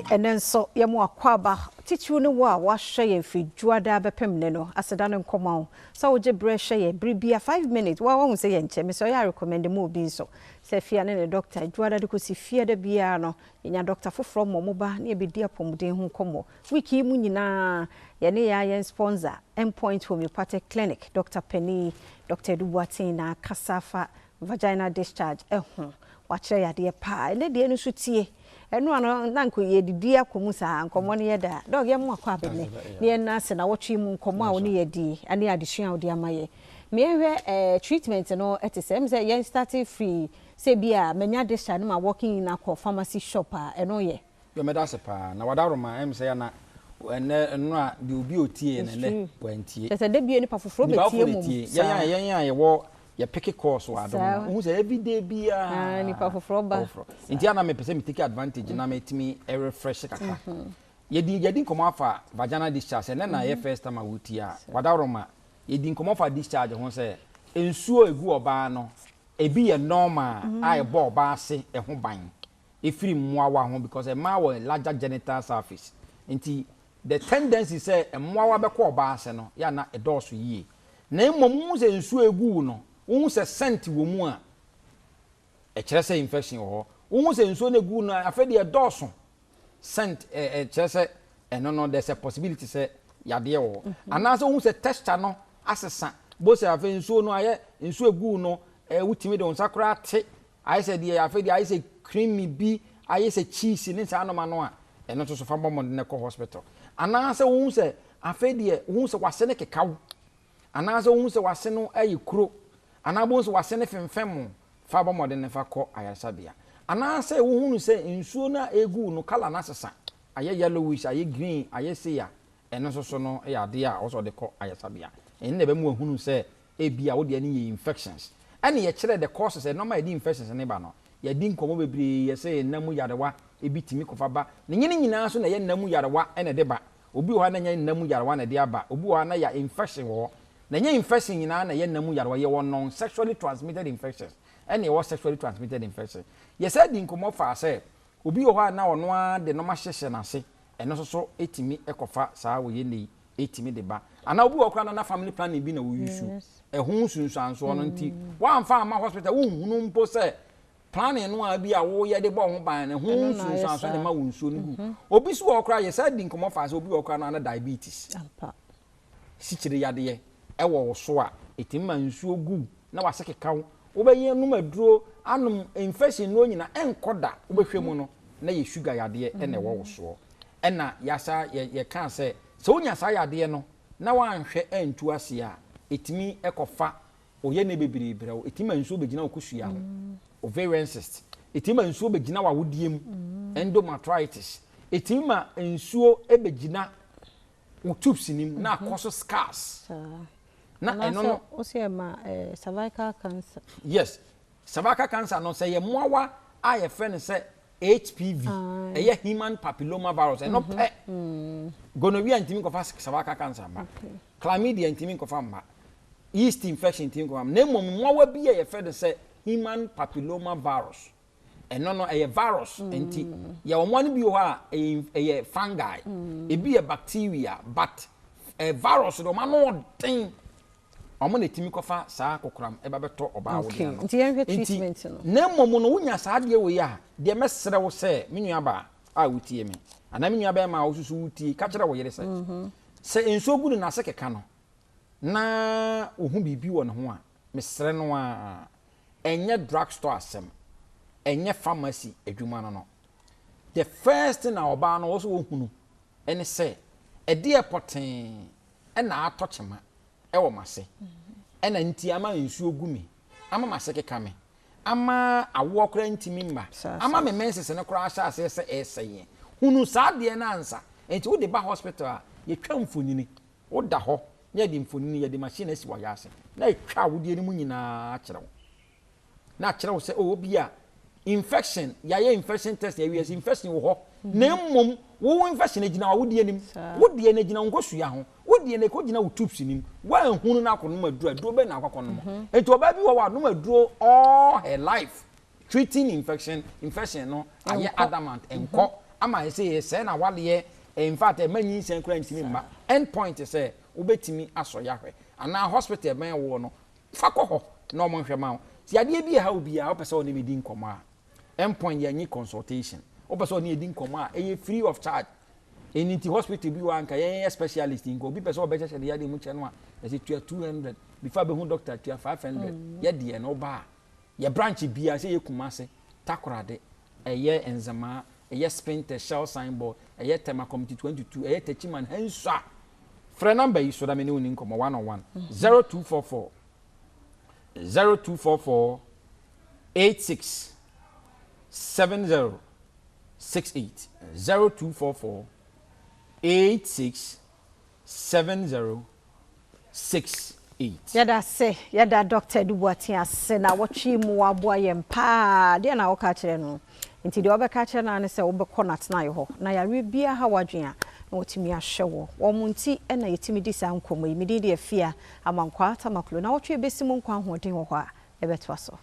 Ɛnnɛ nso yɛma wo akwaaba titiriw ne wo a woahwɛ yɛn firi Dwoada bɛpem nnɛ no. Aseda no nkɔ ma wo sɛ wogye berɛ hwɛ yɛn bere bia 5 minutes woa woahu sɛ yɛnkyɛ. Mesrɛ wo yɛ a recommend ma obi nso sɛ fie a ne ne doctor Dwoada de kɔsi Fiada biara no yɛnya doctor foforɔ ma wɔn ba ne yɛbɛdi apɔmuden ho nkɔmmɔ. Week yi mu nyinaa yɛne yɛn ara yɛn sponsor Endpoint Homeopathic Clinic Doctor panin Doctor Adu Boateng na akasa afa vaginal discharge ho. Wakyerɛ yɛn adeɛ paa. Ɛnnɛ deɛ no nso tie. Ɛno ano na nka yɛdidi akɔ mu saa, nkɔmmɔ no yɛ dɛ a. Dɔg, yɛmmoa kɔ abɛnnɛ na yɛnna ase nnawɔtwe yi mu nkɔmmɔ a wo ne yɛn adi ne adesua a wode ama yɛn. Ma yɛnhwɛ eh, treatment no te sɛ. Ɛm sɛ yɛn starte firi sɛ bi a manya discharge na ma walking in akɔ pharmacy shop a, ɛno yɛ? Yɔ mɛda ase paa. Na wadaworoma ɛm sɛ ya na ɛnɛ nnora deɛ obi otie no ɛnɛ wantie. Kyerɛ sɛ da biara nipa foforɔ Nipa bɛtie foforɔ mmom. bɛtie. Yɛn Saa. a yɛn a yɛwɔ yɛ peke course wɔ adom Saa. no, wohu sɛ everyday Ah, biara nipa foforɔ ba. foforɔ. Nti a na mepɛ sɛ me take advantage na metumi refresh kakra. Yɛdi yɛdi nkɔmmɔ afa vaginal discharge sɛ ɛnɛ na ɛyɛ first time a wotie a, wadaworoma yɛdi nkɔmmɔ fa discharge ho sɛ nsuo a ɛgu ɔbaa no ebi yɛ normal a ɛbɔ ɔbaa ase ɛho ban ɛfiri mmoawa ho because mmaa wɔ larger genital surface nti the tendency sɛ mmoawa bɛkɔ ɔbaa ase no yɛ a na ɛdɔɔso yie. Na mmom wohu sɛ nsuo a ɛgu wo no, wohu sɛ scent wɔ mu a, ɛkyerɛ sɛ infection wɔ hɔ. Wohu sɛ nsuo no ɛgu wo no afei deɛ ɛdɔɔso scent ɛkyerɛ sɛ ɛno no there's a possibility sɛ yadeɛ wɔ hɔ. Anaasɛ wohu sɛ texture no asesa, bo sɛ afei nsuo no ayɛ nsuo ɛgu wo no wotumi de wo nsa koraa te Ayɛ sɛ deɛ afei deɛ ayɛ sɛ creamy bi, ayɛ sɛ cheese ne saa nnoɔma no a, ɛno nso so fa bɔ mmɔden kɔ hospital. Anaasɛ wohu sɛ afei deɛ wohu sɛ w'ase no keka wo, anaasɛ wohu sɛ w'ase no ayɛ kuro, anaa wohu sɛ w'ase no femfam wo, fa bɔ mmɔden fa kɔ ayaresabea. Anaasɛ wohunu sɛ nsuo no a ɛregu wo no colour no asesa, ayɛ yellowish, ayɛ green, ayɛ sei a, ɛno nso so no yɛ adeɛ a ɛwɔ sɛ wɔde kɔ ayaresabea. Ɛno na ɛbɛma wahunu sɛ Ebia wo deɛ no yɛ infections. Ɛna yɛkyerɛ the causes, nnoɔma a ɛde infections no ba no. Yɛadi nkɔmmɔ bebree, yɛsɛ nna mu yarewa ebi tumi kɔfa ba. Na ɛnyɛ ne nyinaa nso na ɛyɛ nna mu yarewa na ɛde ba. Obi wɔ hɔ a na ɛnyɛ nna mu yarewa na ɛde aba. Obi wɔ hɔ a na yɛ infection wɔ hɔ. Na ɛnyɛ infection nyinaa na ɛyɛ nna mu yarewa. Yɛwɔ non-sexually transmitted infections ɛna yɛwɔ sexually transmitted infections. Yɛsan di nkɔmmɔ faa sɛ obi wɔ hɔ a na ɔno ara de nnoɔma hyehyɛ n'ase. Ɛno nso so tumi kɔfa saa wɔ yɛn nnɛ yi ɛtumi de ba. Anaa obi wɔ hɔ koraa na na family planning bi na wo use. Ɛho nsunsuansoɔ no nti, woamfa amma hospital, wonhunu mpo sɛ planning no a bi a woyɛ de bɔ ho ban no, ɛho nsunsuansoɔ na ɛma wo nsuo no gu. Obi nso wɔ hɔ koraa, yɛsan di nkɔmmɔ faa sɛ obi wɔ hɔ koraa no na diabetes, sikyire yadeɛ ɛwɔ wo so a, ɛtumi ma nsuo gu na w'ase keka wo. Wobɛyɛ nom aduro, anom infection nnuro nyinaa, ɛnkɔ da. Wobɛhwɛ mu no, na yɛ sugar yadeɛ na ɛwɔ wo soɔ. Ɛna yɛasa yɛkaa sɛ, sɛ wonya saa yadeɛ no na woanhwɛ antu aseɛ a, ɛtumi kɔfa oyɛnɛ bebree brɛ wo. Ɛtumi ma nsuo bɛgyina wo kosua ho, ovarian cyst. Ɛtumi ma nsuo bɛgyina w'awodeɛ mu, endometritis. Ɛtumi ma nsuo bɛgyina wo tubes no mu na akɔ so scars. Na ɛno no. Anaasɛ wose ɛma cervical cancer. Yes, Cervical cancer no, sɛ ɛyɛ mmoawa a yɛfrɛ no sɛ HPV, ɛyɛ human papilloma virus, ɛno pɛ. Gonorrhea ntumi nkɔfa cervical cancer mma. Chlamydia ntumi nkɔfa mma. Yeast infection ntumi nkɔfa mma. Na mmom mmoawa bi a yɛfrɛ no sɛ human papilloma virus, ɛno no ɛyɛ virus nti yɛwɔ mmoa no bi wɔ hɔ a ɛyɛ ɛyɛ fungi, ebi yɛ bacteria, but eh, virus de wɔn ano ɔden. Wɔn na ɛtumi kɔfa saa kokoram ba bɛtɔ ɔbaa Okay, awodeɛ ano. nti yɛnhwɛ Nti, treatment no. na mmom no, wonya saa adeɛ wei a, deɛ mɛsrɛ wo sɛ, me nuabaa a wotie me, anaa me nuabɛrima a wosusu wotie, ka kyerɛ wo yere sɛ, sɛ nsuo gu no n'ase keka no, na ɔhu biribi wɔ ne ho a, mesrɛ no ara, ɛnyɛ drug store asɛm, ɛnyɛ pharmacy adwuma no no. The first thing a ɔbaa no wɔ sɛ ɔhunu ne sɛ, ɛdeɛ pɔtee na atɔ kyema wɔ m'ase, ɛna nti ama nsuo gu me, ama m'ase keka me, ama awoɔ koraa ntumi mma, ama me menses no koraa ahyɛ aseɛ sɛ ɛresɛeɛ. Hunu saa adeɛ no ansa. Nti wode ba hospital a, yɛtwa mfonini. Woda hɔ na yɛde mfonini, yɛde machine asi w'ayaase na yɛtwa awodeɛ no mu nyinaa kyerɛ wo. na akyerɛ wo sɛ oh obi a infection yɛayɛ infection test yɛwie sɛ infection wɔ hɔ na mmom wo infection gyina w'awodeɛ nim wo deɛ no gyina wo nkosua ho wo deɛ no ɛkɔgyina wo tubes nim woanhunu no akɔnom aduro aduro bɛn na akɔkɔnom mhm. nti ɔbaa bi wɔ hɔ anom aduro all her life treating infection infection no ayɛ adamant nkɔ mhm. Ama ɛsɛ yɛsɛe na waleɛ. In fact, ɛma nyinsɛn koraa ntumi mma. End point sɛ wobɛtumi asɔ yɛahwɛ anaa hospital bɛn wɔ no, fa kɔ hɔ na ɔmo nhwɛ ma wo. Ti adeɛ bi ɛha wo biara, wopɛ sɛ ɔne me di nkɔmmɔ a, end point yɛnye consultation. Wopɛ sɛ ɔne yɛdi nkɔmmɔ a, ɛyɛ free of charge. Ɛni nti hospital bi wɔ anka yɛn yɛ specialist nka obi pɛ sɛ ɔbɛkyɛkyɛ de yadeɛ mu kyɛ no a, yɛsɛ tua 200 before abɛhu doctor, tua 500. Yɛdeɛ no, woba a, yɛ branch biara, sɛ yɛ Kumase, Takorade, ɛyɛ Nzemaa, ɛyɛ Spintex Shell signboard, ɛyɛ Tema Community 22, ɛyɛ Techiman Hansua, frɛ number yi so da me ne wo ni nkɔmmɔ one on one: 0244 0244 86 70 68, 0244 86 70 68. Yɛda se yɛda Dr. Edu Boateng ase na wɔtwe mu aboa yɛn paa. Deɛ na wɔka kyerɛ no nti, deɛ wɔbɛka kyerɛ no ne sɛ wobɛkɔ n'atenaeɛ hɔ na yareɛ biara ha wadwen a, na wɔtumi ahyɛ wɔ wɔn mo nti ɛna yɛtumi di saa nkɔmmɔ yi. Medin de Afia Amankwaa Tamaklo na wɔtwe bɛsi mu nkwa ahoɔden wɔ hɔ a, yɛbɛtoa so.